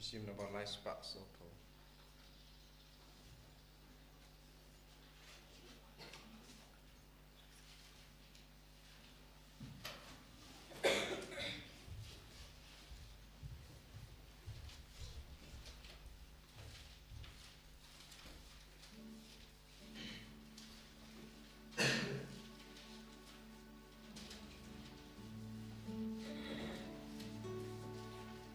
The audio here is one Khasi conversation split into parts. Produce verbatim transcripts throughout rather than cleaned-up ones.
Shim na ba lai spah sopho.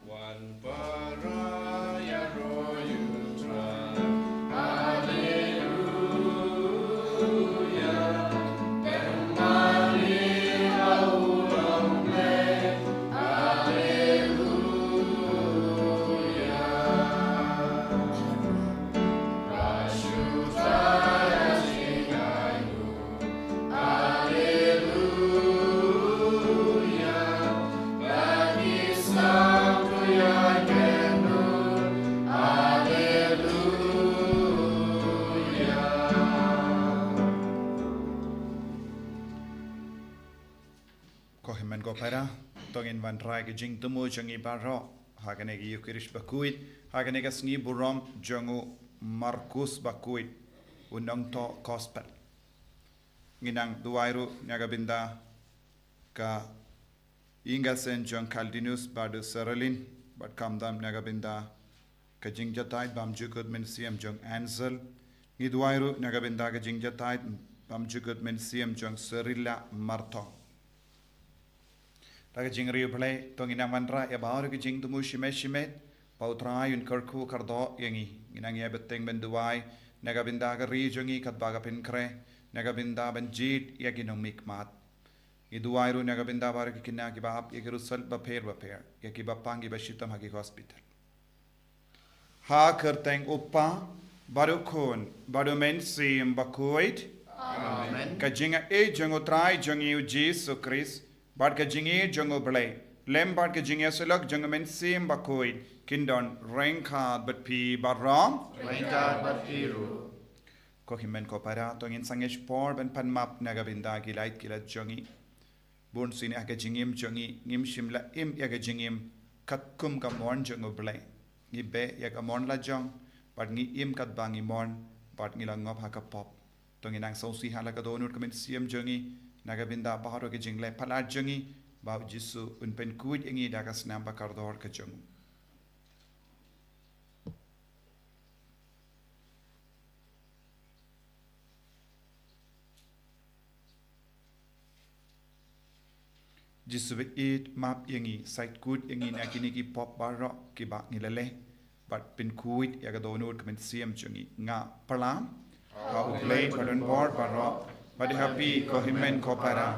Wan para ïaroh ïa U Trai. Haleluya. Pynmane ïa U Blei. Haleluya. Ko hynmen ko para, to ngin wanrah ïa ka jingthmu jong ngi baroh ha kane ka Eukharist bakhuid, ha kane ka sngi burom jong u Markus bakhuid, u nongthoh Gospel. Ngin nang duwai ruh na ka bynta ka ïing ka sem jong Caldinus bad u Seralin, bad khamtam na ka bynta ka jingjahthait bymjukut mynsiem jong Ansel. Ngi duwai ruh na ka bynta ka jingjahthait bymjukut mynsiem jong Serila Martong. Da ka jingriewblei to ngin nang wanrah ïa baroh ki jingthmu shimet shimet, ba U Trai un kyrkhu kyrdoh ïa ngi. Ngin nang ïa bteng ban duwai na ka bynta ka ri jong ngi katba ka pynkhreh, na ka bynta ban jied ïa ki nongmihkhmat. Ngi duwai ruh na ka bynta baroh ki khynnah kiba ap ïa ki result bapher bapher, ïa kiba pang kiba shitom ha ki hospital. Ha ka kyrteng U Kpa, bad U Khun, bad U Mynsiem Bakhuid. Amen. Ka jingïeit jong U Trai jong ngi U Jisu Khrist, bad ka jingïeit jong U Blei, lem bad ka jingïasyllok jong U Mynsiem Bakhuid, kin don ryngkat bad phi baroh. Ryngkat bad phi ruh. Ko hynmen ko para, to ngin sangeh por ban pan map na ka bynta ki lait ki lait jong ngi. Bun sien ha ka jingim jong ngi, ngim shym la im ïa ka jingim katkum ka mon jong U Blei. Ngi beh ïa ka mon lajong, bad ngi im katba ngi mon, bad ngi la ngop ha ka pop. To ngin nang sngewsih ha la ka dohnud ka mynsiem jong ngi, na ka bynta baroh ka jingleh palat jong ngi, ba U Jisu un pynkhuid ïa ngi da ka snam ba kordor ka jong u. Jisu ba ïeit, map ïa ngi, sait kut ïa ngi na kine ki pop baroh kiba ngi la leh, bad pynkhuid ïa ka dohnud ka mynsiem jong ngi. Nga pyrshang ha U Blei badonbor baroh, bad ha phi ko hynmen ko para,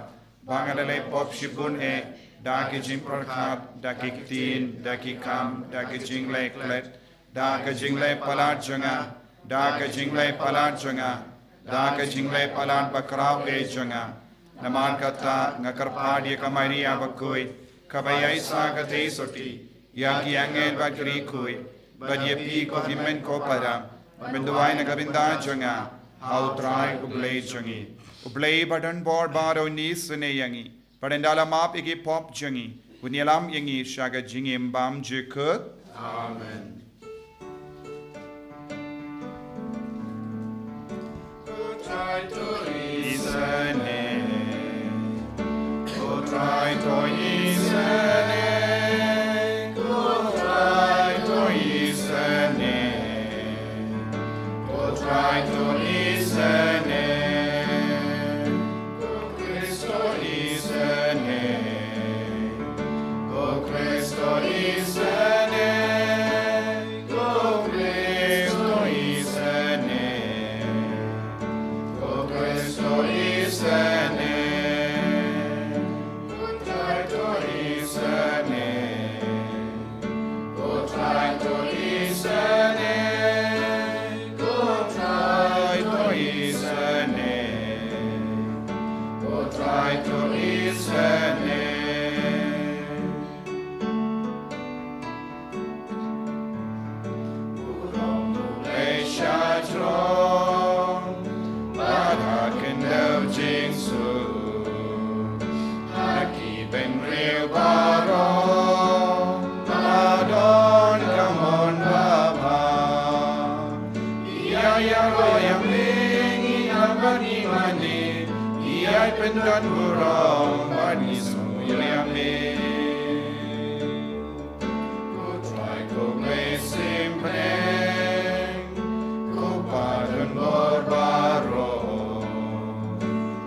ba nga la leh pop shibun eh, da ki jingpyrkhat, da ki ktien, da ki kam, da ki jingleh klet, da ka jingleh palat jong nga, da ka jingleh palat jong nga, da ka jingleh palat bakhraw eh jong nga. Namar kata nga kyrpad ïa ka Maria bakhuid, kaba ïaisah ka theisotti, ïa ki angel bad ki riewkhuid, bad ïa phi ko hynmen ko para, ban duwai na ka bynta jong nga ha U Trai U Blei jong ngi. U Blei badonbor baroh un isynei ïa ngi, bad un da la map ïa ki pop jong ngi, un ïalam ïa ngi sha ka jingim bymjukut. Amen. Ko Trai to isynei. Ko Trai to isynei. Ko Trai to isynei. Ko Trai to isynei. Ko Khrist to isynei. Ko Khrist to isynei. Ko Khrist to isynei. Ko Khrist to isynei. Ko Trai to isynei. Ko Trai to isynei. Ko Trai to isynei. Ko Trai to isynei. Burom U Blei sha jrong, bad ha khyndew jingsuk, ha ki bynriew baroh, ba don ka mon. Pyndon burom bad ngi sngew ïa me. Ko Trai ko Blei sempyrshang, ko Pa donbor baroh,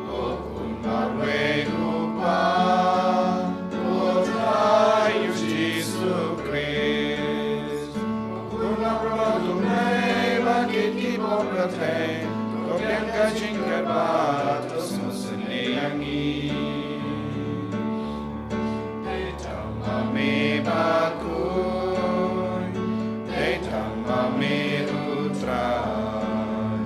ko Khun marwei u Kpa, ko Trai u Jisu Khrist. Ko Khun Abraham, ko Mei ba kit ki bor pyrthei, ko biang ka jingkyrpad, to sngewsynei ïa ngi. Dei tang ma me ba khuid, dei tang ma me u Trai,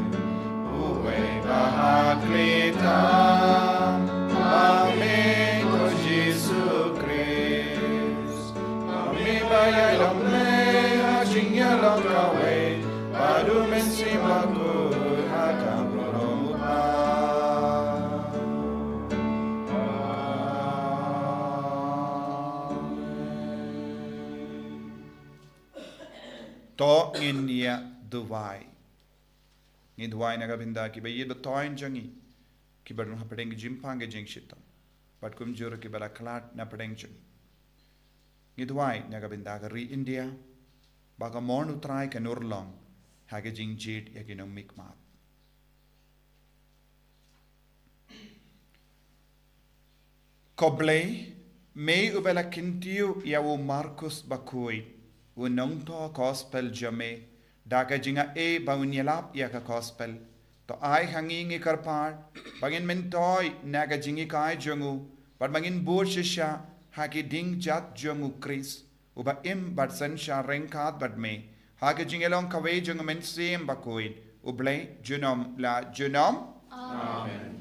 uwei ba ha khlieh tam, ma me ko Jisu Khrist. Ma me ba ïalam me ha jingïalam kawei bad u Mynsiem Bakhuid ha ka burom u Kpa. To ngin ïa duwai. Ngi duwai na ka bynta kiba ïeit ba thoiñ jong ngi, kiba don hapdeng ki jingpang ki jingshitom, bad kumjuh kiba la khlad na pdeng jong ngi. Ngi duwai na ka bynta ka ri India, ba ka mon u Trai kan urlong ha ka jingjied ïa ki nongmihkhmat. Ko Blei, me uba la kyntiew ïa u Markus Bakhuid u nongthoh gospel jong me da ka jingai ba un ïalap ïa ka gospel, to ai ha ngi, ngi kyrpad, ba ngin myntoi na ka jinghikai jong u, bad ba ngin bud shisha ha ki ding jait jong u Khrist, uba im bad synshar ryngkat bad me ha ka jingïalong kawei jong u Mynsiem Bakhuid, U Blei junom la junom. Amen.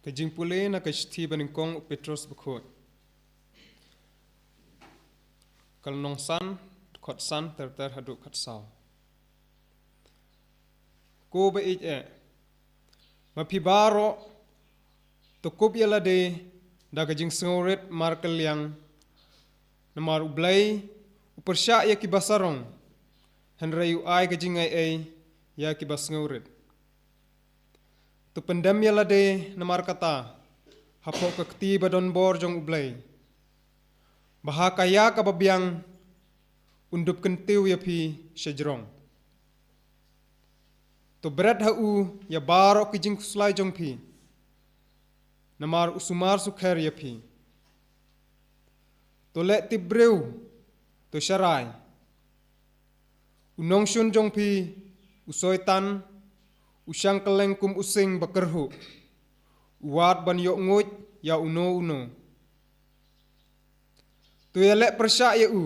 Ka jingpule na ka shithi banyngkong u Petros Bakhuid. Ka lynnong san, dkhot san ter ter haduh khatsaw. Ko ba ïeit eh, ma phi baroh, to kup ïa lade da ka jingsngewrit markylliang, namar U Blei u pyrshah ïa kiba sarong, hynrei u ai ka jingai ei ïa kiba sngewrit. To pyndem ïa lade namar kata hapoh ka kti ba donbor jong U Blei, ba ha ka ïa kaba biang un dup kyntiew ïa phi sha jrong. To bret ha u ïa baroh ki jingkhuslai jong phi, namar u sumar sukher ïa phi. To leh tip briew, to sharai. U nongshun jong phi, u Soitan, u shang kylleng kum u sing ba kyrhuh, u wad ban ïoh nguid ïa uno uno. To ïaleh pyrshah ïa u,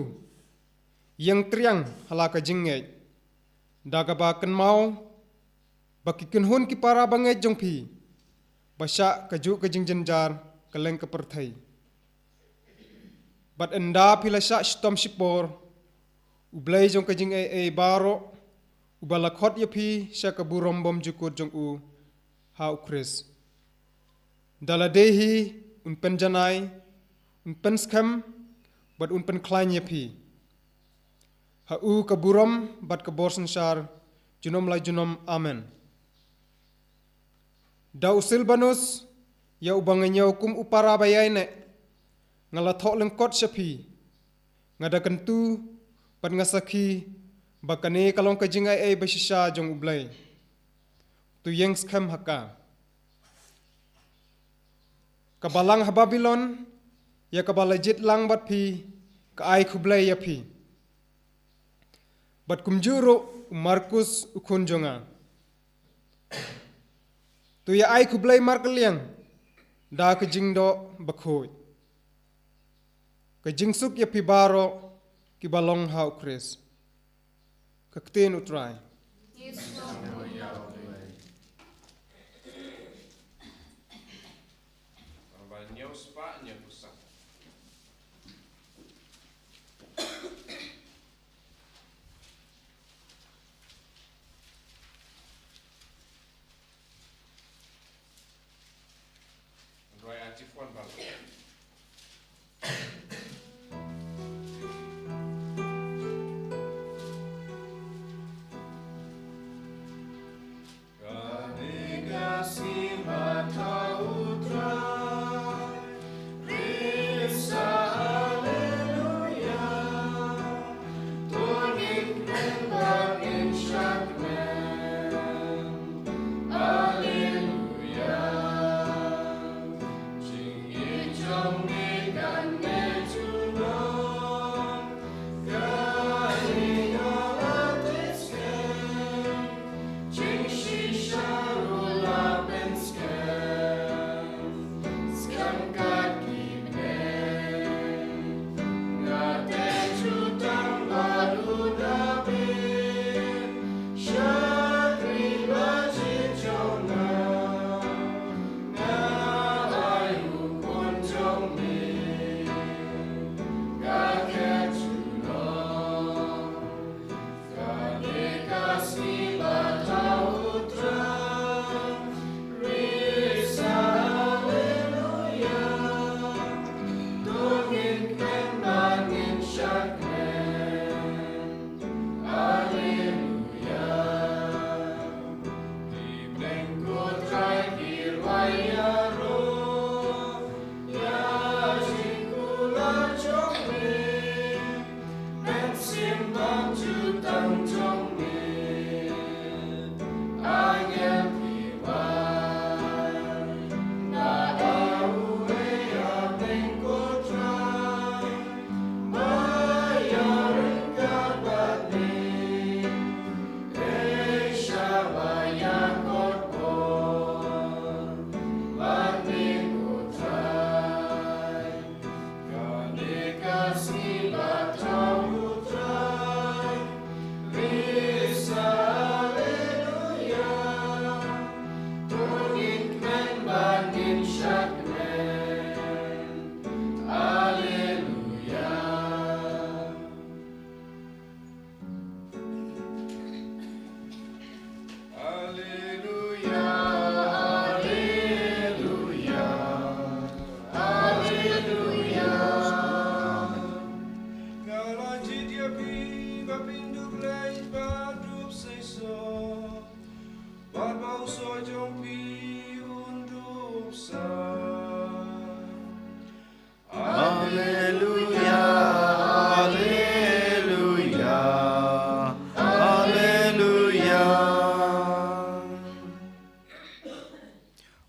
ïeng triang ha la ka jingngeit, da kaba kynmaw ba ki kynhun ki para bangeit jong phi ba shah kajuh ka jingjynjar kylleng ka pyrthei. Bad ynda phi la shah shitom shipor, U Blei jong ka jingai ei baroh, uba la khot ïa phi sha ka burom bymjukut jong u ha U Khrist, da lade hi un pynjanai, un pynskhem, bad un pynkhlaiñ ïa phi. Ha u ka burom bad ka bor synshar junom la junom. Amen. Da u Silbanus, ïa uba nga ñiew kum u para ba ïaineh, nga la thoh lyngkot sha phi. Nga da kyntu bad nga sakhi ba kane ka long ka jingai ei ba shisha jong U Blei. To ïeng skhem ha ka. Ka balang ha Babilon, ïa kaba la jied lang bad phi, ka ai khublei ïa phi. Bad kumjuh ruh u Markus u khun jong nga. To ïa ai khublei markylliang da ka jingdoh bakhuid. Ka jingsuk ïa phi baroh kiba long ha U Khrist. Ka ktien U Trai. Ba ñiew spah ñiew phew san. Alleluia, alleluia, alleluia. Nga la jied ïa phi ba phin dup leit bad dup shisha, bad ba u soh jong phi un dup sah. Alleluia, alleluia, alleluia.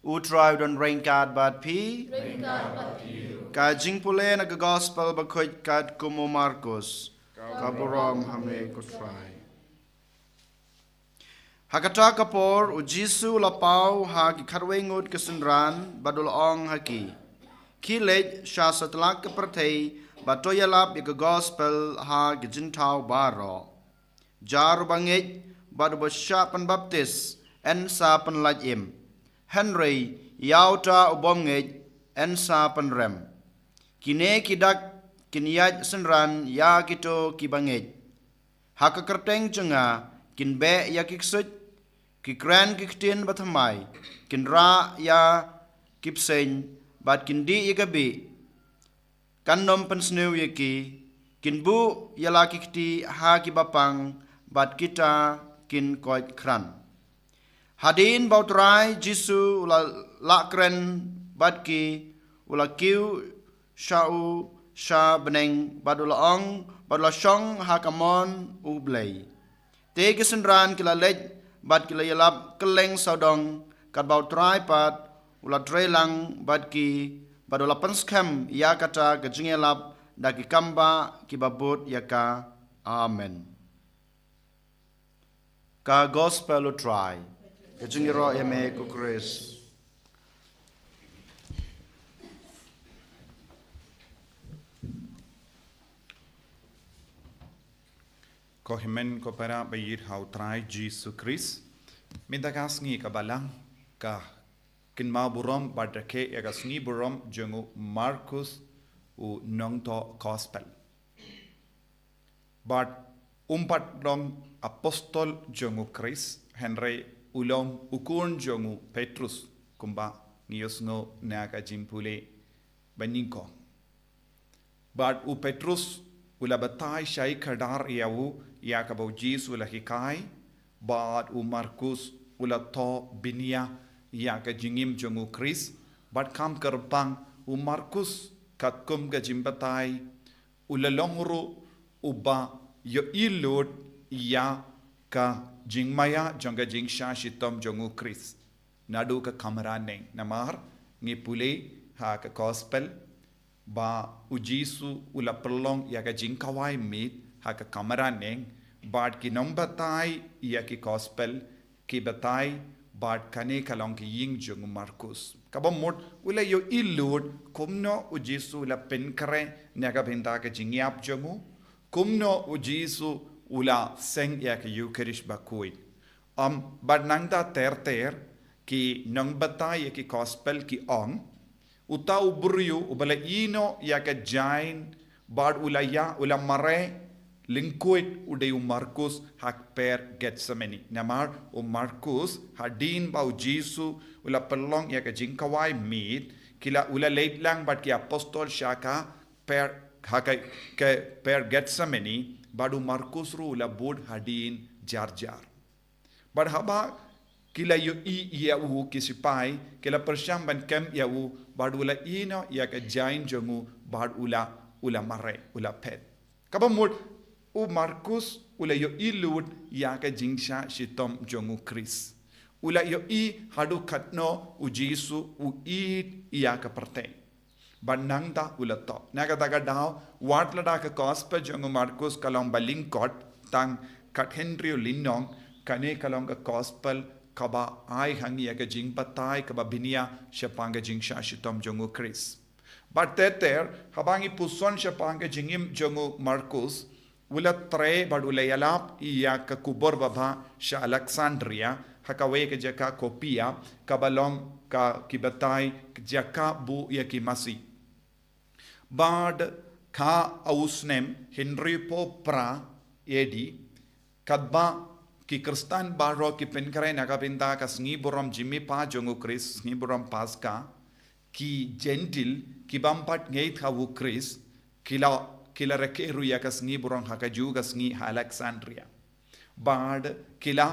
U Trai u don ryngkat bad phi. Ryngkat bad phi. Ka jingpule na ka Gospel bakhuid katkum u Markus. Ka burom ha me ko Trai. Ha kata ka por, u Jisu u la paw ha ki khatwei ngut ki synran, bad u la ong ha ki: Khie leit sha satlak ka pyrthei, bad to ïalap ïa ka Gospel ha ki jingthaw baroh. Jar uba ngeit, bad uba shah pynbaptis, yn sa pynlait im. Hynrei, ïa uta u bym ngeit, yn sa pynrem. Kine ki dak kin ïaid synran ïa kito kiba ngeit. Ha ka kyrteng jong nga, kin beh ïa ki ksuid, ki kren ki ktien bathymmai, kin rah ïa ki bseiñ, bad kin dih ïa ka bih, kan ym pynsniew ïa ki, kin buh ïa la ki kti ha kiba pang, bad kita kin koit khran. Hadien ba u Trai Jisu u la lah kren bad ki, u la kiew sha u sha bneng, bad u la ong, bad u la shong ha ka mon u Blei. Te ki synran ki la leit, bad ki la ïalap kylleng sawdong, katba u Trai pat u la trei lang bad ki, bad u la pynskhem ïa kata ka jingïalap da ki kambah kiba bud ïa ka. Amen. Ka Gospel u Trai. Ka jingïaroh ïa me ko Khrist. Ko hynmen ko para ba ïeit ha u Trai Jisu Khrist. Mynta ka sngi ka balang ka kynmaw burom bad rakhe ïa ka sngi burom jong u Markus u nongthoh Gospel. Bad um pat long apostol jong u Khrist, hynrei u long u khun jong u Petrus, kumba Ngi ïohsngew na ka jingpule ba nyngkong. Bad u Petrus u la batai shai khadar ïa u ïa kaba u Jisu u la hikai, bad u Markus u la thoh bniah ïa ka jingim jong u Khrist, bad kham kyrpang u Markus katkum ka jingbatai u la long ruh uba ïohi lut ïa ka jingmaïa jong ka jingshah shitom jong u Khrist naduh ka kamra neng. Namar ngi pule ha ka gospel ba u Jisu u la pynlong ïa ka jingkawai miet ha ka kamra neng, bad ki nongbatai ïa ki gospel ki batai bad kane ka long ka ïing jong u Markus. Kaba mut u la ïohi lut kumno u Jisu u la pynkhreh na ka bynta ka jingïap jong u, kumno u Jisu u la seng ïa ka Eukharist bakhuid. Ym, bad nangta ter ter ki nongbatai ïa ki gospel ki ong, uta u briew uba la ïehnoh ïa ka jaiñ bad u la ïa, u la mareh lyngkhuid u dei u Markus ha ka por Gethsemane. Namar u Markus hadien ba u Jisu u la pynlong ïa ka jingkawai miet, ki la, u la leit lang bad ki apostol sha ka por, ha ka, ka por Gethsemane, bad u Markus ruh u la bud hadien jar jar. Bad haba ki la ïohi ïa u ki sipai, ki la pyrshang ban kem ïa u, bad u la ïehnoh ïa ka jaiñ jong u, bad u la, u la mareh, u la phet. Kaba mut u Markus u la ïohi lut ïa ka jingshah shitom jong u Khrist. U la ïohi haduh katno u Jisu u ïeit ïa ka pyrthei. Bad nangta u la thoh. Na kata ka daw, wat lada ka gospel jong u Markus ka long ba lyngkot, tang khathynriew lynnong, kane ka long ka gospel kaba ai ha ngi ïa ka jingbatai kaba bniah shaphang ka jingshah shitom jong u Khrist. Bad ter ter, haba ngi puson shaphang ka jingim jong u Markus, u la trei bad u la ïalap ïa ka khubor babha sha Alexandria, ha kawei ka jaka Campania, kaba long ka, ki batai, ka jaka buh ïa ki masi. Bad ha u snem hynriewphew phra A D, katba ki Khristan baroh ki pynkhreh na ka bynta ka sngi burom jingmihpat jong u Khrist, sngi burom Paska, ki Jentil, ki bym pat ngeit ha u Khrist, ki la, ki la rakhe ruh ïa ka sngi burom ha kajuh ka sngi ha Alexandria. Bad ki la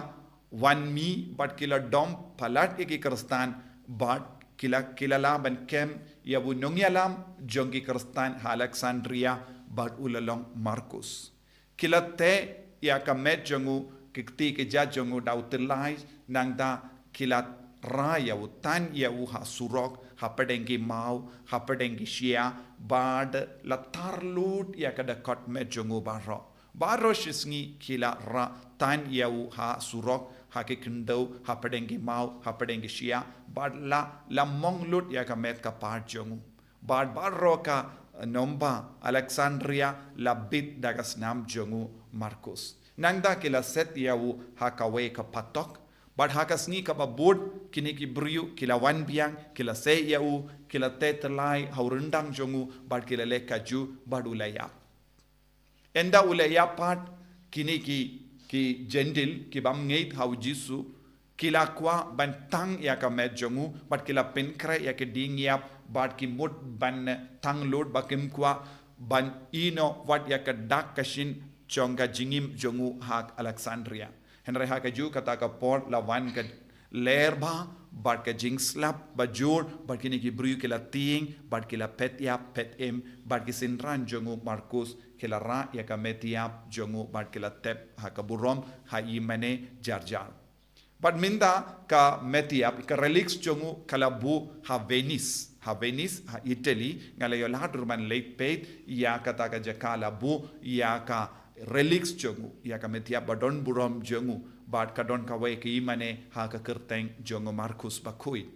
wan mih, bad ki la dom palat ïa ki Khristan, bad ki la, ki la lah ban kem ïa u nongïalam jong ki Khristan ha Alexandria, bad u la long Markus. Ki la teh ïa ka met jong u, ki kti ki jait jong u da u tyllai, nangta ki la rah ïa u, tan ïa u ha surok, hapdeng ki maw, hapdeng ki shyiap, bad la tar lut ïa ka dkhot met jong u baroh. Baroh shi sngi ki la rah tan ïa u ha surok, ha ki khyndew, hapdeng ki maw, hapdeng ki shyiap, bad la, la mong lut ïa ka met ka phad jong u. Bad baroh ka, eh, nongbah Alexandria la bit da ka snam jong u Markus. Nangta ki la set ïa u ha kawei ka phatok. Bad ha ka sngi kaba bud, kine ki briew ki la wan biang, ki la sei ïa u, ki la teh tyllai ha u ryndang jong u, bad ki la leh kajuh, bad u la ïap. Ynda u la ïap pat, kine ki, ki Jentil, ki bym ngeit ha u Jisu, ki la kwah ban tang ïa ka met jong u, bad ki la pynkhreh ïa ki dieng ïap, bad ki mut ban tang lut, bad kim kwah ban ïehnoh wat ïa ka dak ka shin jong ka jingim jong u ha Alexandria. Hynrei ha kajuh kata ka por la wan ka ler bha, bad ka jingslap bajur, bad kine ki briew ki la tieng, bad ki la phet ïap phet im, bad ki synran jong u Markus ki la rah ïa ka met ïap jong u, bad ki la tep ha ka burom ha ïingmane jar jar. Bad mynta ka met ïap, ka relics jong u ka la buh ha Venice, ha Venice, ha Italy, nga la ïoh lad ruh ban leit peit ïa kata ka jaka la buh ïa ka relics jong u, ïa ka met ïap ba don burom jong u, bad ka don kawei ka ïingmane ha ka kyrteng jong u Markus bakhuid.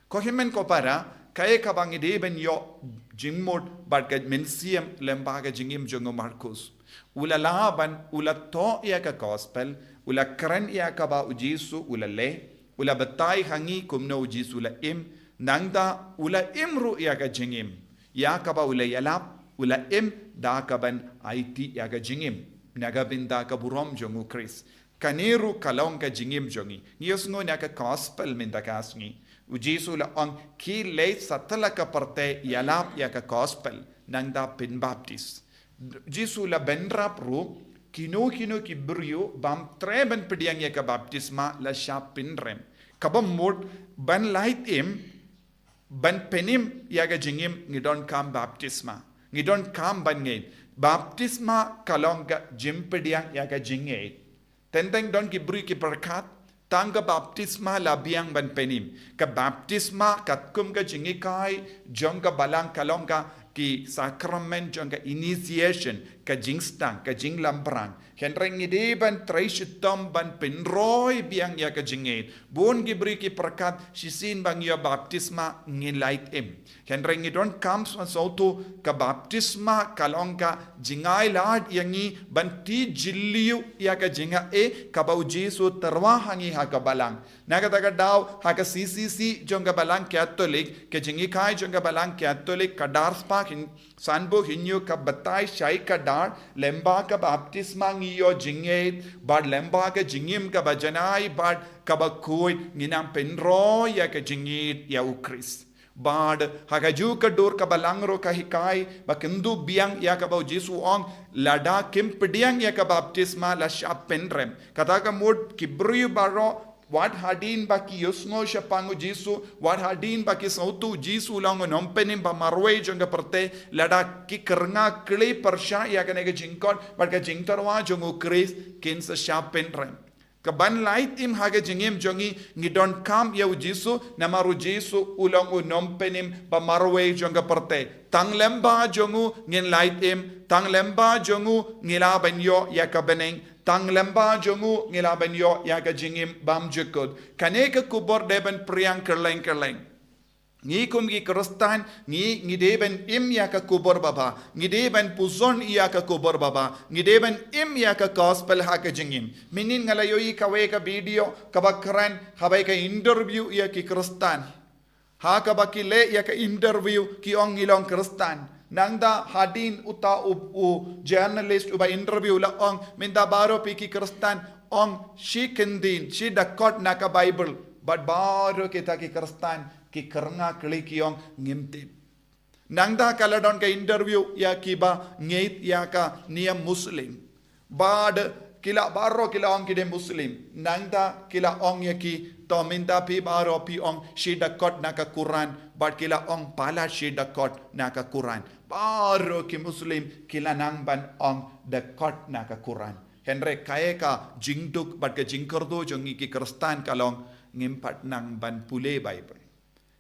Ko hynmen ko para, kaei kaba ngi dei ban ïoh jingmut bad ka mynsiem lyngba ka jingim jong u Markus. U la lah ban, u la thoh ïa ka gospel, u la kren ïa kaba u Jisu u la leh, u la batai ha ngi kumno u Jisu u la im, nangta u la im ruh ïa ka jingim. Ïa kaba u la ïalap, u la im da kaban aiti ïa ka jingim na ka bynta ka burom jong u Khrist. Kane ruh ka long ka jingim jong ngi. Ngi ïohsngew na ka gospel mynta ka sngi. U Jisu u la ong, ki leit satlak ka pyrthei ïalap ïa ka gospel. Nangta pynbaptis. U Jisu u la bynrap ruh, kino kino ki briew bym treh ban pdiang ïa ka baptisma la shah pynrem. Kaba mut ban lait im, ban pynim ïa ka jingim, ngi donkam baptisma. Ngi donkam ban ngeit. Baptisma ka long ka jingpdiang ïa ka jingngeit. Teng teng don ki briew ki pyrkhat, tang ka baptisma la biang ban pynim. Ka baptisma katkum ka jinghikai jong ka Balang, ka long ka ki sakramen jong ka initiation, ka jingsdang, ka jinglambrang. Hynrei ngi dei ban trei shitom ban pynroi biang ïa ka jingngeit. Bun ki briew ki pyrkhat, shisien ba ngi ïoh baptisma ngin lait im. Hynrei ngi donkam sngewthuh, ka baptisma ka long ka jingai lad ïa ngi ban tih jylliew ïa ka jingaiei kaba u Jisu u tyrwa ha ngi ha ka Balang. Na kata ka daw, ha ka C C C jong ka Balang Katholik, ka jinghikai jong ka Balang Katholik, ka dar spah hyn-, sanphew hynñiew ka batai shai ka dar, lyngba ka baptisma ngi ïoh jingngeit, bad lyngba ka jingim kaba janai bad kaba khuid, ngi nang pynroi ïa ka jingngeit ïa u Khrist. Bad ha kajuh ka dur ka Balang ruh ka hikai, ba kynduh biang ïa kaba u Jisu u ong, lada kim pdiang ïa ka baptisma la shah pynrem. Kata ka mut ki briew baroh, wat hadien ba ki ïohsngew shaphang u Jisu, wat hadien ba ki sngewthuh u Jisu u long u nongpynim ba marwei jong ka pyrthei, lada ki kyrngah khlei pyrshah ïa kane ka jingkhot bad ka jingtyrwa jong u Khrist, kin sa shah pynrem. Ka ban lait im ha ka jingim jong ngi, ngi donkam ïa u Jisu, namar u Jisu u long u nongpynim ba marwei jong ka pyrthei. Tang lyngba jong u ngin lait im, tang lyngba jong u ngi lah ban ïoh ïa ka bneng, tang lyngba jong u ngi lah ban ïoh ïa ka jingim bymjukut. Kane ka khubor dei ban phriang kylleng kylleng. Ngi kum ki Khristan, ngi, ngi dei ban im ïa ka khubor babha, ngi dei ban pyrshang ïa ka khubor babha, ngi dei ban im ïa ka gospel ha ka jingim. Mynnin nga la ïohi kawei ka video, kaba kren, haba ki interview ïa ki Khristan. Ha kaba ki leh ïa ka interview, ki ong ngi long Khristan. Nangta hadien uta u, u journalist uba interview u la ong, mynta baroh phi ki Khristan, ong shi kyntien, shi dkhot na ka Bible. Bad baroh kita ki Khristan, ki kyrngah khlei ki ong ngim tip. Nangta ka la don ka interview ïa kiba ngeit ïa ka niam Muslim. Bad ki la baroh ki la ong ki dei Muslim. Nangta ki la ong ïa ki, to mynta phi baroh phi ong shi dkhot na ka Quran. Bad ki la ong palat shi dkhot na ka Quran. Baroh ki Muslim ki la nang ban ong dkhot na ka Quran. Hynrei kaei ka jingduk bad ka jingkyrduh jong ngi ki Khristan ka long ngim pat nang ban pule Bible.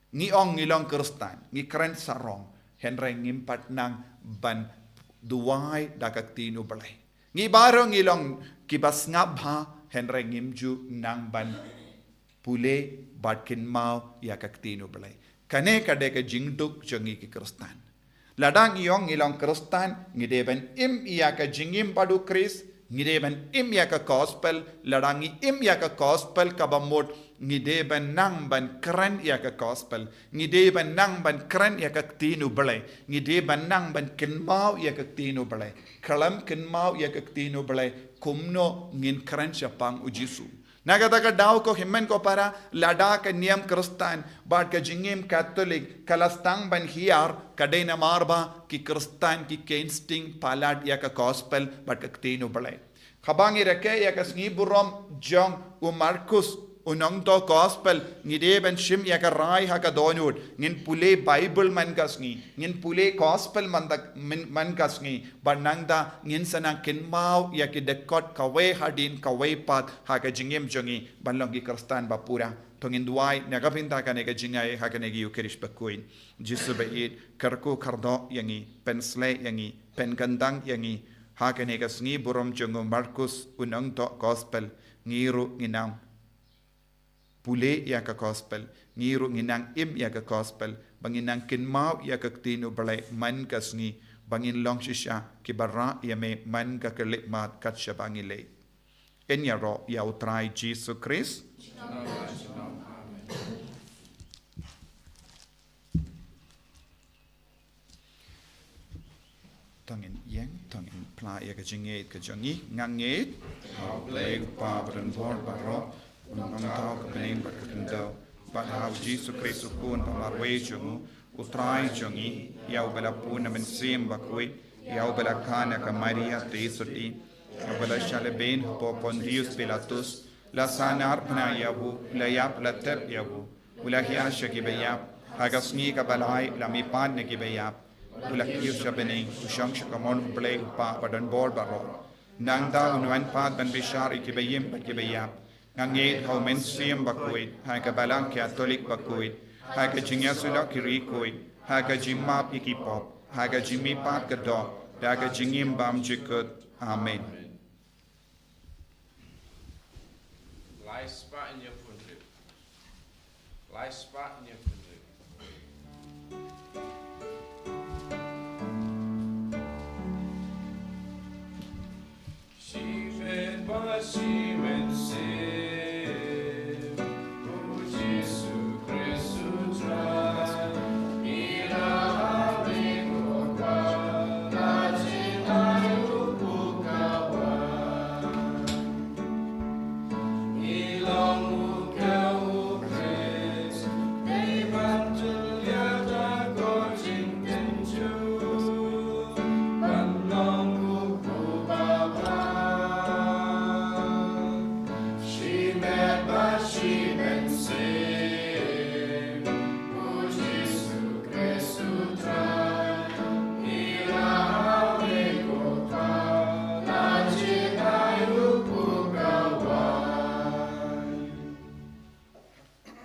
Ngi ong ngi long Khristan, ngi kren sarong, hynrei ngim pat nang ban duwai da ka ktien u Blei. Ngi baroh ngi long kiba sngap bha, hynrei ngim ju nang ban pule bad kynmaw ïa ka ktien u Blei. Kane ka dei ka jingduk jong ngi ki Khristan. Lada ngi ong ngi long Khristan, ngi dei ban im ïa ka jingim bad u Khrist, ngi dei ban im ïa ka gospel, lada ngi im ïa ka gospel kaba mut, ngi dei ban nang ban kren ïa ka gospel, ngi dei ban nang ban kren ïa ka ktien u Blei, ngi dei ban nang ban kynmaw ïa ka ktien u Blei, khlem kynmaw ïa ka ktien u Blei, kumno ngin kren shaphang u Jisu. Na kata ka daw ko hynmen ko para, lada ka niam Khristan bad ka jingim Katholik ka la sdang ban hiar, ka dei namar ba ki Khristan ki kheiñ sting palat ïa ka gospel bad ka ktien u Blei. Haba ngi rakhe ïa ka sngi burom jong u Markus, u nongthoh gospel, ngi dei ban shim ïa ka rai ha ka dohnud, ngin pule Bible man ka sngi, ngin pule gospel man da, man, man ka sngi, bad nangta ngin sa nang kynmaw ïa ki dkhot kawei hadien kawei pat ha ka jingim jong ngi ban long ki Khristan ba pura. To ngin duwai na ka bynta kane ka jingaiei ha kane ka Ïukharist bakhuid. Jisu ba ïeit, kyrkhu kyrdoh ïa ngi, pynshlei ïa ngi, pynkyndang ïa ngi ha kane ka sngi burom jong u Markus u nongthoh gospel, ngi ruh ngin nang pule ïa ka gospel, ngi ruh ngin nang im ïa ka gospel, ba ngin nang kynmaw ïa ka ktien u Blei man ka sngi, ba ngin long shisha kiba rah ïa me man ka khyllipmat kat shaba ngi leit. Yn ïaroh ïa u Trai Jisu Khrist. To ngin ïeng, to ngin phla ïa ka jingngeit ka jong ngi. Nga ngeit ha U Blei U Kpa badonbor baroh, U Nongthaw ka bneng bad ka khyndew, bad ha U Jisu Khrist U Khun ba marwei jong U, U Trai jong ngi, ïa uba la pun na Mynsiem Bakhuid, ïa uba la kha na ka Maria Theisotti, ïa uba la shah lehbeiñ hapoh Pontius Pilatus, la sahnarphna ïa u, la ïap, la tep ïa u, u la hiar sha kiba ïap, ha ka sngi kaba lai u la mihpat na kiba ïap, u la kiew sha bneng, u shong sha kamon U Blei U Kpa badonbor baroh. Nangta un wan pat ban bishar ïa kiba im bad kiba ïap. Nga ngeit ha U Mynsiem Bakhuid, ha ka Balang Katholik bakhuid, ha ka jingïasyllok ki riewkhuid, ha ka jingmap ïa ki pop, ha ka jingmihpat ka doh, da ka jingim bymjukut. Amen. Lai spah hynñiew phew hynriew. Lai spah hynñiew phew hynriew. Shi met bad shi mynsiem, U Jisu Khrist U Trai, ngi la ha ring u Kpa, la jin ai u pukawai.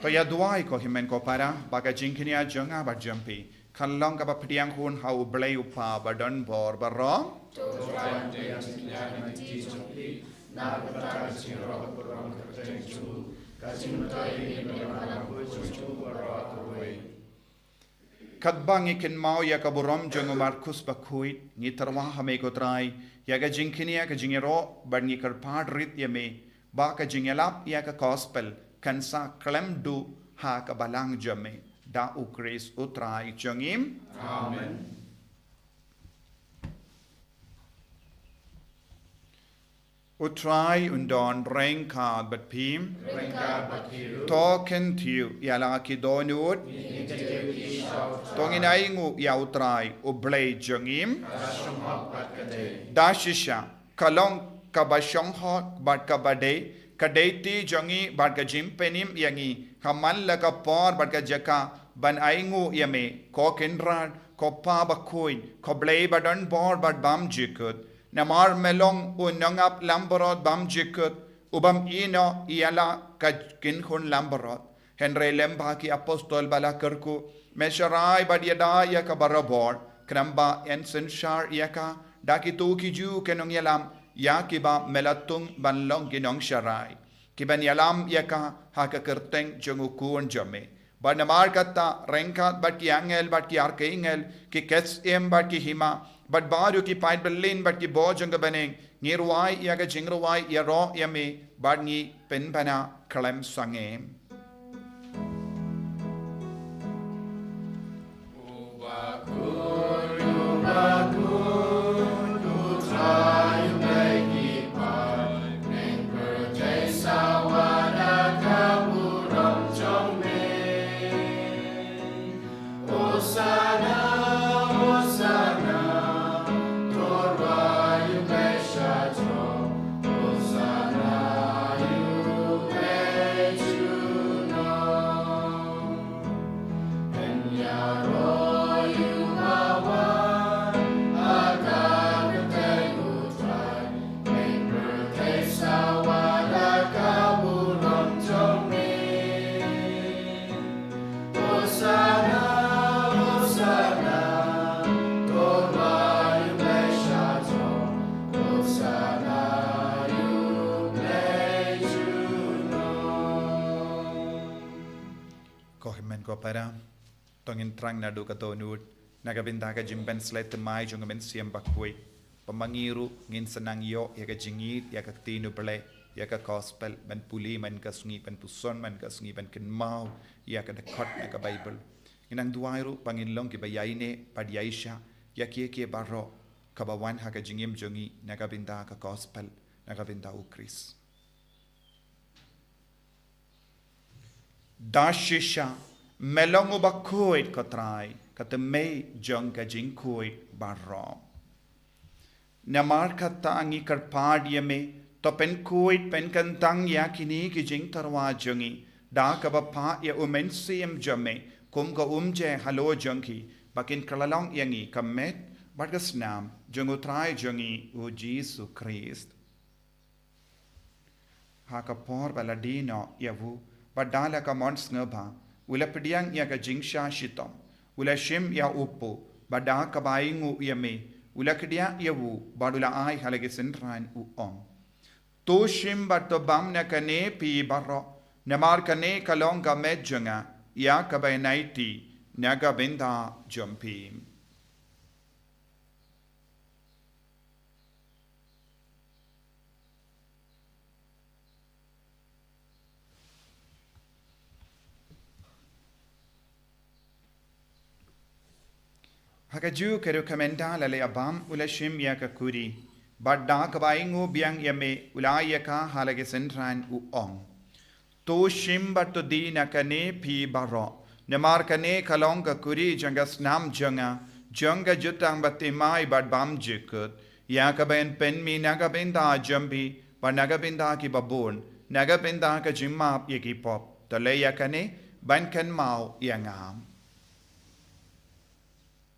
To ïa duwai ko hynmen ko para, ba ka jingkñia jong nga bad jong phi kan long kaba pdiang hun ha U Blei U Kpa badonbor baroh. To ïa duwai ïa ka jingkñia jong phi, na ka bynta ka jingïaroh burom kyrteng jong U, ka jingmyntoi ïa ngi na ka bynta ka burom jong U baroh kawei. Katba ngi kynmaw ïa ka burom jong u Markus Bakhuid, ngi tyrwa ha me ko Trai, ïa ka jingkñia ka jingïaroh, bad ngi kyrpad rit ïa me, ba ka jingïalap ïa ka gospel kan sa khlem duh ha ka balang jong me. Da U Khrist U Trai jong ngi. Amen. U Trai un don ryngkat bad phi. Ryngkat bad phi ruh. To kyntiew ïa la ki dohnud. Ngin kyntiew ki sha U Trai. To ngin ainguh ïa U Trai U Blei jong ngi. Ka shong hok bad ka dei. Da shisha ka long kaba shong hok bad kaba dei ka dei ti jong ngi bad ka jingpynim ïa ngi ha man la ka por bad ka jaka ban ainguh ïa me, ko Kynrad, ko Pa Bakhuid, ko Blei badonbor bad bymjukut. Namar me long u nongap langbrot bymjukut, u bym ïehnoh ïa la ka kynhun langbrot. Hynrei lem bad ki apostol ba la kyrkhu, me sharai bad ïada ïa ka barabor, khnang ba yn synshar ïa ka da kito ki juh ki nongïalam ïa kiba me la tung ban long ki nongsharai, kiban ïalam ïa ka ha ka kyrteng jong u Khun jong me. Bad namar kata, ryngkat bad ki angel bad ki archangel, ki ksiem bad ki hima, bad baroh ki paidbah lin bad ki bor jong ka bneng, ngi rwai ïa ka jingrwai ïaroh ïa me, bad ngi pynbna khlem sangeh. Ko hynmen ko para, to ngin thrang naduh ka dohnud, na ka bynta ka jingpynsleh thymmai jong ka Mynsiem Bakhuid. Ba ma ngi ruh ngin sa nang ïoh ïa ka jingïeit ïa ka ktien U Blei, ïa ka gospel, ban pule man ka sngi, ban puson man ka sngi, ban kynmaw ïa ka dkhot na ka Baibl. Ngin nang duwai ruh ba ngin long kiba ïaineh bad ïaishah ïa kiei kiei baroh. kaba wan ha ka jingim jong ngi na ka bynta ka gospel, na ka bynta u Khrist. Da shisha, me long uba khuid ko Trai, ka tymmen jong ka jingkhuid baroh. Namar kata ngi kyrpad ïa me, to pynkhuid pynkyntang ïa kine ki jingtyrwa jong ngi, da kaba phah ïa u Mynsiem jong me kum ka umjer halor jong ki, ba kin kylla long ïa ngi ka met bad ka snam jong u Trai jong ngi u Jisu Khrist. Ha ka por ba la die noh ïa u, bad da la ka mon sngewbha, u la pdiang ïa ka jingshah shitom, u la shim ïa u pud, bad da kaba ainguh ïa me, u la kdiah ïa u, bad u la ai ha la ki synran u ong: To shim bad to bam na kane phi baroh, namar kane ka long ka met jong nga, ïa kaba yn aiti na ka bynta jong phi. Ha kajuh ka rukom ynda la leh bam, u la shim ïa ka kuri, bad da kaba ainguh biang ïa me, u la ai ïa ka ha la ki synran u ong: To shim bad to die na kane phi baroh, namar kane ka long ka kuri jong ka snam jong nga, jong ka jutang bathymmai bad bymjukut, ïa kaba yn pynmih na ka bynta jong phi bad na ka bynta ki babun, na ka bynta ka jingmap ïa ki pop. To leh ïa kane ban kynmaw ïa nga.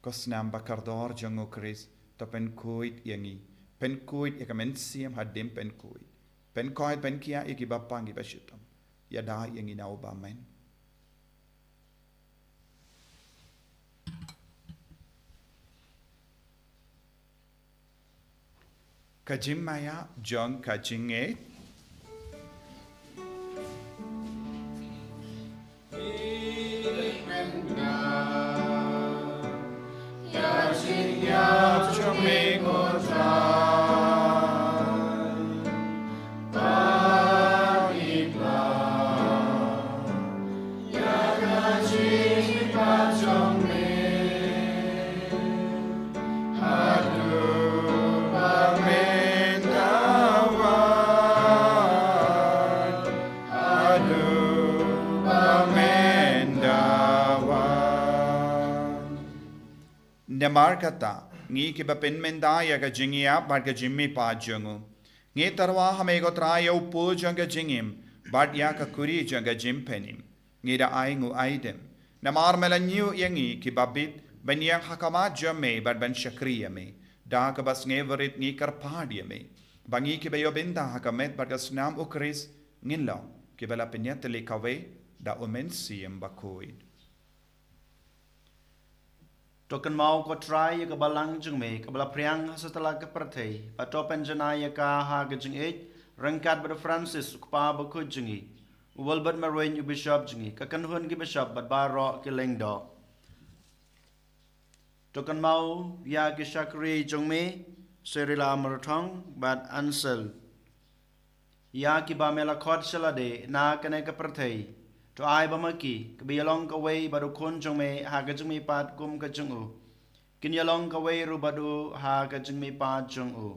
Ko snam ba kordor jong u Khrist, to pynkhuid ïa ngi, pynkhuid ïa ka mynsiem hadien pynkhuid. Pynkhuid, pynkhiah ïa ki bapang ki bashitom. Ïada ïa ngi na u bymman. Ka jingmaïa jong ka jingngeit. Namar kata, ngi kiba pynmynta ïa ka jingïap bad ka jingmihpat jong u, ngi tyrwa ha me ko Trai ïa u pud jong ka jingim, bad ïa ka kuri jong ka jingpynim. Ngi da ainguh aidem, namar me la ñiew ïa ngi kiba bit ban ïeng ha khmat jong me bad ban shakri ïa me, da kaba sngewrit ngi kyrpad ïa me, ba ngi kiba ïoh bynta ha ka met bad ka snam u Khrist, ngin long kiba la pynïatylli kawei da u Mynsiem Bakhuid. To kynmaw ko Trai ïa ka balang jong me kaba la phriang ha satlak ka pyrthei, bad to pynjanai ïa ka ha ka jingïeit, ryngkat bad u Francis u kpa bakhuid jong ngi, u Wilbert Marwein u bishop jong ngi, ka kynhun ki bishop bad baroh ki lyngdoh. To kynmaw ïa ki shakri jong me, Cyrilla Myrthong bad Ansel, ïa kiba me la khot sha lade na kane ka pyrthei. To ai ba ma ki kiba ïalong kawei bad u Khun jong me ha ka jingmihpat kum ka jong u, kin ïalong kawei ruh bad u ha ka jingmihpat jong u.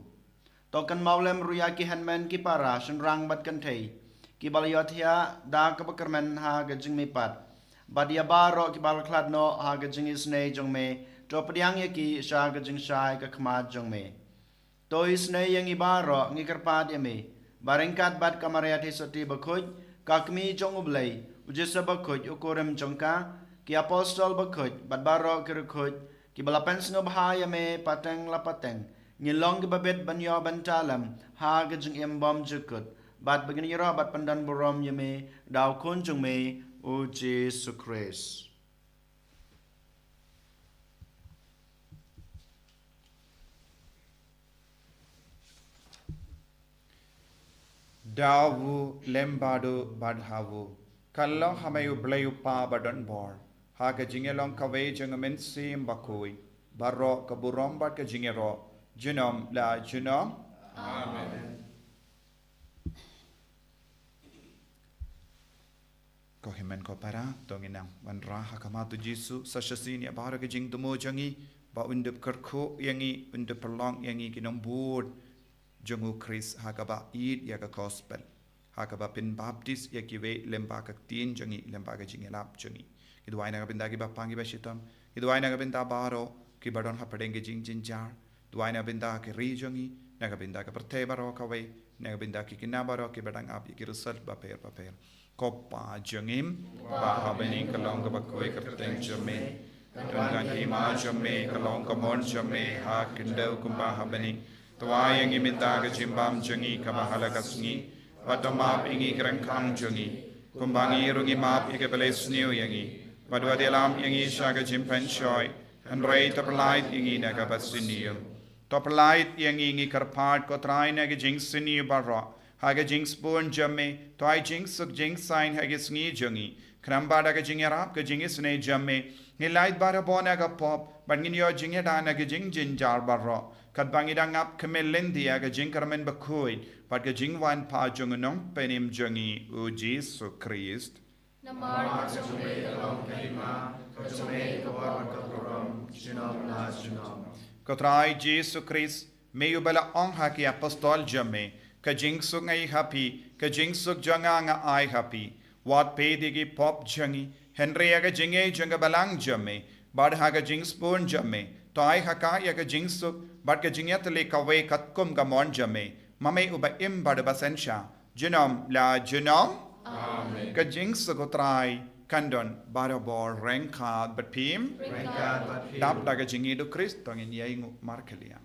To kynmaw lem ruh ïa ki hynmen ki para, shynrang bad kynthei, kiba la ïohthiah da kaba kyrmen ha ka jingmihpat, bad ïa baroh kiba la khlad noh ha ka jingisynei jong me, to pdiang ïa ki sha ka jingshai ka khmat jong me. To isynei ïa ngi baroh, ngi kyrpad ïa me, ba ryngkat bad ka Maria Theisotti bakhuid, ka Kmie jong u Blei, u Joseph bakhuid u kurim jong ka, ki apostol bakhuid bad baroh ki riewkhuid kiba la pynsngewbha ïa me pateng la pateng, ngin long kiba bit ban ïoh bynta lem ha ka jingim bymjukut, bad ba ngin ïaroh bad pyndonburom ïa me da u Khun jong me u Jisu Khrist. Da u, lem bad u, bad ha u, ka long ha me U Blei U Kpa badonbor, ha ka jingïalong kawei jong u Mynsiem Bakhuid, baroh ka burom bad ka jingïaroh, junom la junom. Amen. Ko hynmen ko para, to ngin nang wanrah ha khmat u Jisu, sa shisien ïa baroh ka jingthmu jong ngi, ba un da pyrkhat ïa ngi, un da pynlong ïa ngi ki nongbud jong u Khrist ha kaba ïeit ïa ka gospel, ha kaba pynbaptis ïa kiwei lyngba ka ktien jong ngi, lyngba ka jingïalap jong ngi. Ngi duwai na ka bynta kiba pang kiba shitom, ngi duwai na ka bynta baroh kiba don hapdeng ka jingjynjar, duwai na ka bynta ka ri jong ngi, na ka bynta ka pyrthei baroh kawei, na ka bynta ki khynnah baroh kiba dang ap ïa ki riewspah bapher bapher. Ko Pa jong ngi ba ha bneng, ka long kaba khuid ka kyrteng jong me. Ka don ka hima jong me, ka long ka mon jong me ha khyndew kumba ha bneng. To ai ïa ngi mynta ka jingbam jong ngi kaba ha la ka sngi. Bad to map ïa ngi ki ryngkang jong ngi, kumba ngi ruh ngi map ïa kiba leh sniew ïa ngi. Bad wat ïalam ïa ngi sha ka jingpynshoi, hynrei to pyllait ïa ngi na kaba sniew. To pyllait ïa ngi, ngi kyrpad ko Trai, na ka jingsniew baroh ha ka jingsbun jong me. To ai jingsuk jingsaiñ ha ka sngi jong ngi, khnang ba da ka jingïarap ka jingisynei jong me, ngin lait barabor na ka pop bad ngin ïoh jingïada na ka jingjynjar baroh, katba ngi dang ap khmih lynti ïa ka jingkyrmen bakhuid bad ka jingwan pat jong u Nongpynim jong ngi, u Jisu Khrist. Namar ka jong me ka long ka hima, ka jong me ka bor bad ka burom, junom la junom. Ko Trai Jisu Khrist, me uba la ong ha ki apostol jong me, ka jingsuk nga ai ha phi, ka jingsuk jong nga nga ai ha phi. Wat peit ïa ki pop jong ngi, hynrei ïa ka jingngeit jong ka balang jong me. Bad ha ka jingsbun jong me, to ai ha ka ïa ka jingsuk bad ka jingïatylli kawei katkum ka mon jong me, ma me uba im bad uba synshar, junom la junom. Amen. Ka jingsuk u Trai kan don barabor ryngkat bad phi. Ryngkat bad phi. Dap da ka jingïeit u Khrist, to ngin ïainguh markylliang.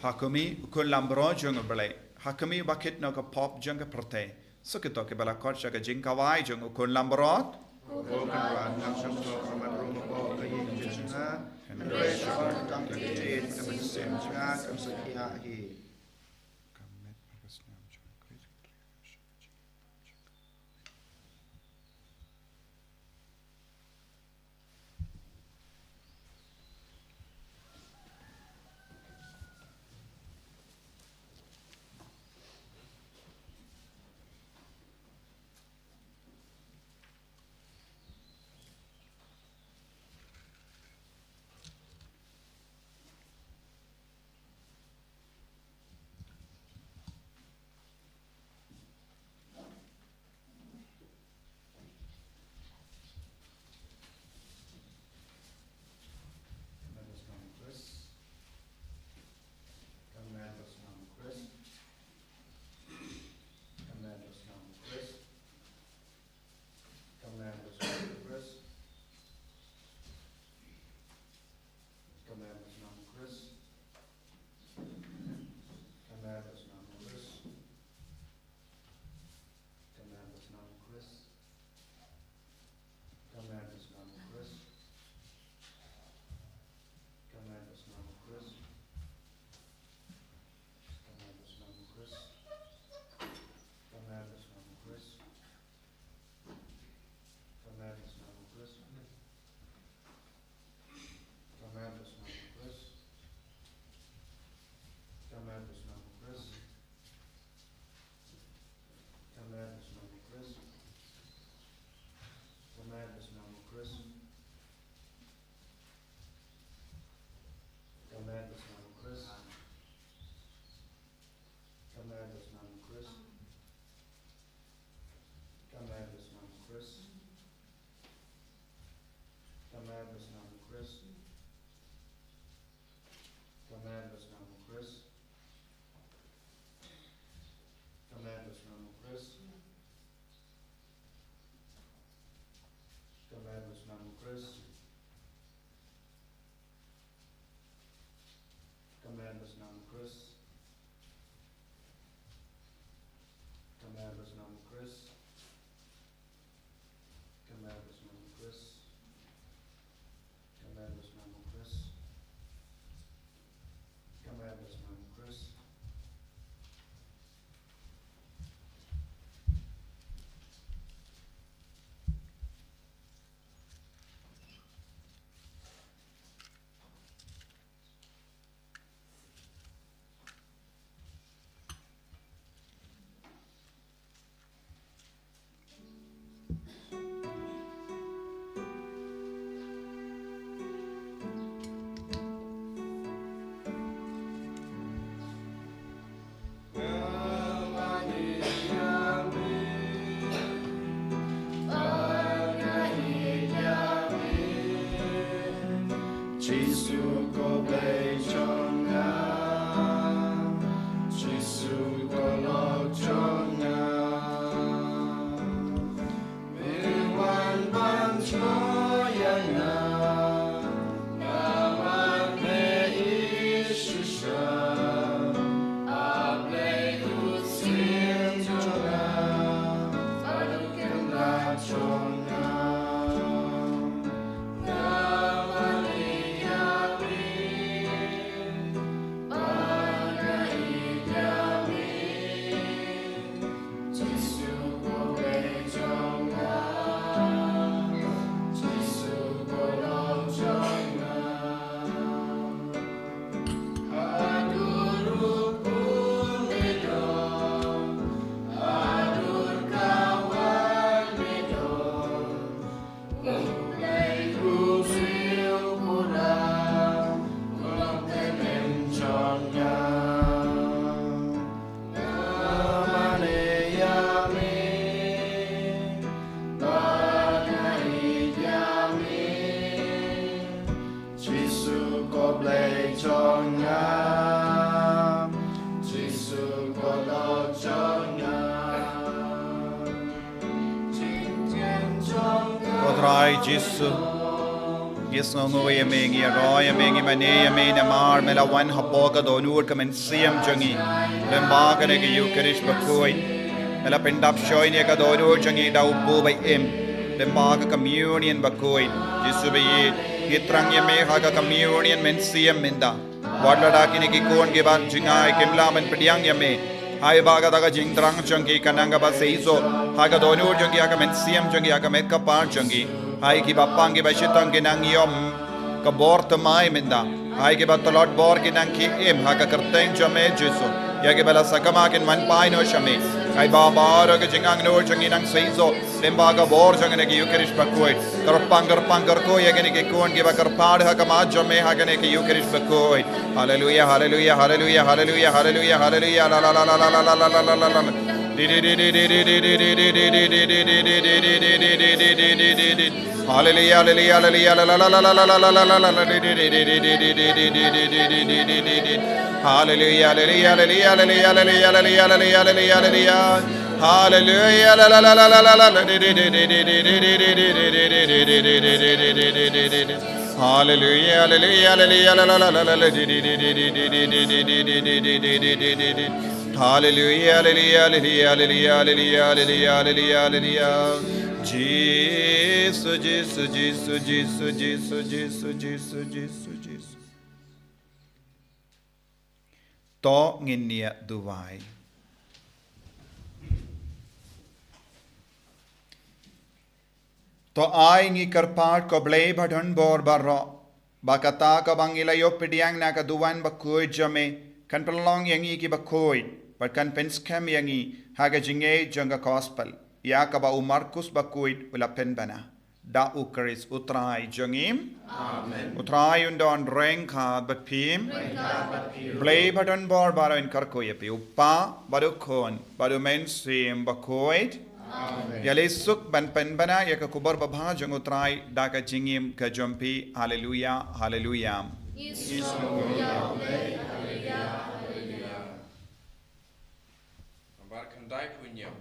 Ha khmih, u khun langbrot jong U Blei. Ha khmih, ba kit noh ka pop jong ka pyrthei. Sa kito kiba la khot sha ka jingkhawai jong u khun langbrot. Ko Kynrad, ngam shym sngewthuh ba mat ruh ma ko ka ïing jong nga, hynrei sha ka kyrteng ka jingïeit ka mynsiem jong nga kan sa thiah hi. Jisu ko Blei jong nga, Jisu ko Lord jong nga. Me wan ban jngoh ïa nga namar me ïeit shisha. A Blei u Syiem jong nga, Blei kynrad jong nga. Jisu ko Blei jong nga, Jisu ko Lord jong nga. Ko Trai Jisu, ngi sngewnguh ïa me, ngi ïaroh ïa me, ngi mane ïa me namar me la wan hapoh ka dohnud ka mynsiem jong ngi. Lyngba kane ka Ïukharist bakhuid me la pyndap shoi ïa ka dohnud jong ngi da u Blei ba im. Lyngba ka Communion bakhuid, Jisu ba ïeit, ngi thrang ïa me ha ka Communion mynsiem mynta. Wat lada kine ki khun kiba jngai kim lah ban pdiang ïa me, haba kata ka jingthrang jong ki kan nang kaba seisoh ha ka dohnud jong ki, ha ka mynsiem jong ki, ha ka met ka phad jong ki. Haba kiba pang kiba shitom kin nang ïoh ka bor thymmai mynta. Haba kiba tlot bor kin nang ki im ha ka kyrteng jong me Jisu. Ïa kiba la sakma kin wan phai noh sha me. Haba baroh ka jingangnud jong ki nang seisoh. Lyngba ka bor jong kane ka Ïukharist bakhuid. Kyrpang, kyrpang, kyrkhu ïa kine ki khun kiba kyrpad ha khmat jong me ha kane ka Ïukharist bakhuid. Haleluia, haleluia, haleluia, haleluia, haleluia, haleluia. La, la, la. Haleluia, haleluia, haleluia, haleluia, haleluia. Haleluia, haleluia, haleluia, haleluia. Haleluia, la, la, la, la. Haleluia, haleluia, haleluia, haleluia, haleluia, haleluia, la, la, la, la, la, la. Haleluia, haleluia, haleluia, haleluia, haleluia, haleluia, haleluia. Jisu, Jisu, Jisu, Jisu, Jisu, Jisu, Jisu, Jisu, Jisu. To ngin ïa duwai. To ai ngi kyrpad ko Blei ba don bor baroh, ba kata kaba ngi la ïoh pdiang na ka duwan bakhuid jong me kan pynlong ïa ngi kiba khuid bad kan pynskhem ïa ngi ha ka jingngeit jong ka gospel, ïa kaba u Markus bakhuid u la pynbna. Da U Khrist U Trai jong ngi. Amen. U Trai un don ryngkat bad phi. Ryngkat bad phi. Blei ba don bor baroh un kyrkhu ïa phi, U Kpa bad U Khun bad U Mynsiem Bakhuid. Amen. Ïaleh suk ban pynbna ïa ka khubor babha jong U Trai da ka jingim ka jong phi. Haleluia, haleluia. Ïa U Blei, haleluia, haleluia. Nambar khyndai phew hynñiew.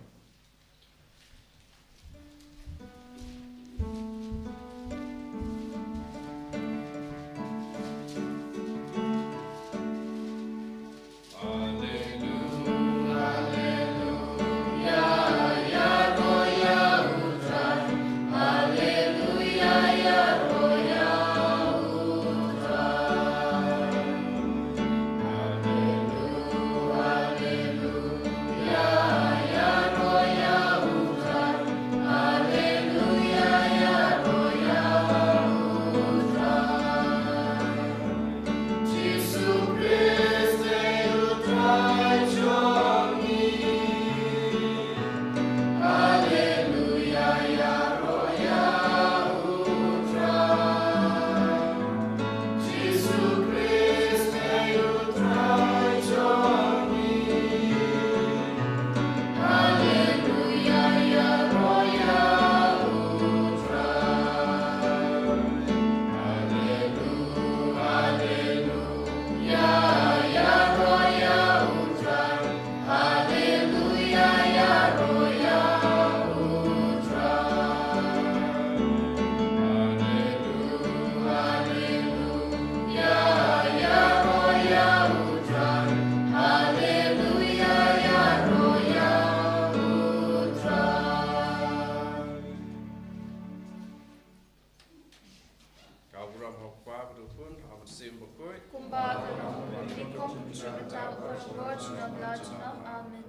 Abraham ha u Kpa bad u Khun, ha u Mynsiem Bakhuid. Kumba ka long, ha u Mynsiem Bakhuid, junom la junom. Amen.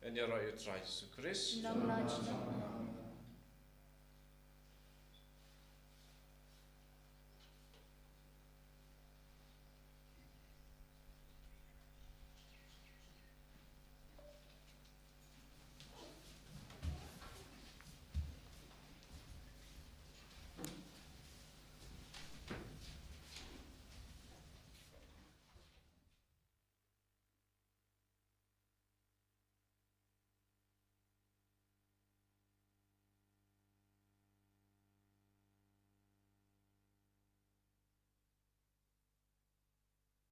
Ïa u Trai Jisu Khrist. Junom la junom.